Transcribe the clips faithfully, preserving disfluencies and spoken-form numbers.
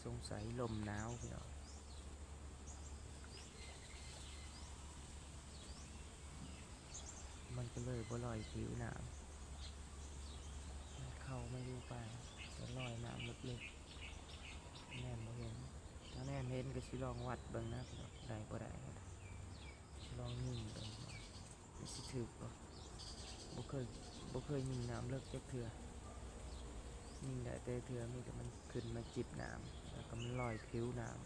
สงสัยลมหนาวพี่น้อง มันก็เลยบ่ลอยผิวน้ำ มันเข้ามาอยู่ป่า ก็ลอยน้ำลึกๆ แนมบ่เห็น ถ้าแนมเห็นก็สิลองวัดเบิ่งนะพี่น้อง ได้บ่ได้ สิลองยิงเบิ่งว่ามันสิถืกบ่ บ่เคย บ่เคยยิงน้ำเลิกจักเทื่อ ยิงได้แต่เทื่อมีแต่มันขึ้นมาจิบน้ำ แล้วก็มันลอยผิวน้ำ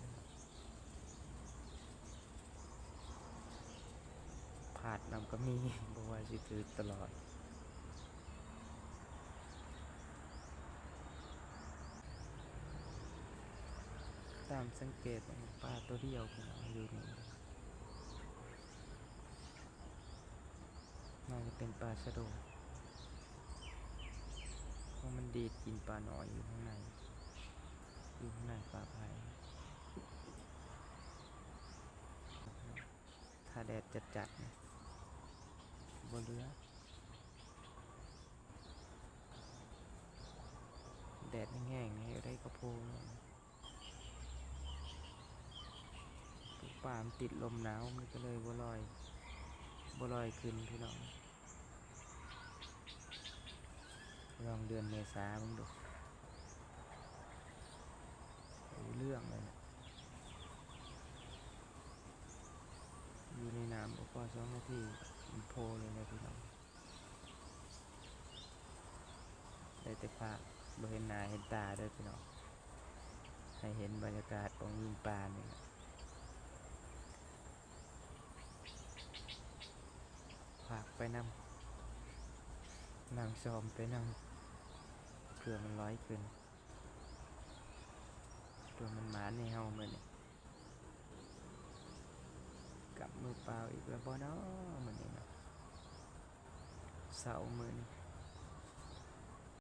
พลาดนำก็มี บ่ว่าสิถืกตลอด ตามสังเกตปลาตัวเดียวพี่น้องอยู่นี่ น่าจะเป็นปลาชะโด เพราะมันดีดกินปลาน้อยอยู่ข้างใน อยู่ข้างในป่าไผ่ ถ้าแดดจัดๆ นี่ บ่เหลือ แดดแห้งๆ นี่ได้กระโพงเลย ปลามันติดลมหนาว มันก็เลยบ่ลอย บ่ลอยขึ้นพี่น้อง ลองเดือนเมษาเบิ่งดู รู้เรื่องเลยนะ อยู่ในน้ำบ่พอสองนาที มันโผล่เลยนะพี่น้อง ได้แต่พาก บ่เห็นหน้าเห็นตาเด้อพี่น้อง ให้เห็นบรรยากาศของยิงปลานี่แหละ พากไปนำ นั่งซ้อมไปนำ เพื่อมันลอยขึ้น ตัวมันหมานให้เฮามื้อนี้ กลับมือเปล่าอีกแล้วบ่น้อมื้อนี้เนาะ เสาร์มื้อนี้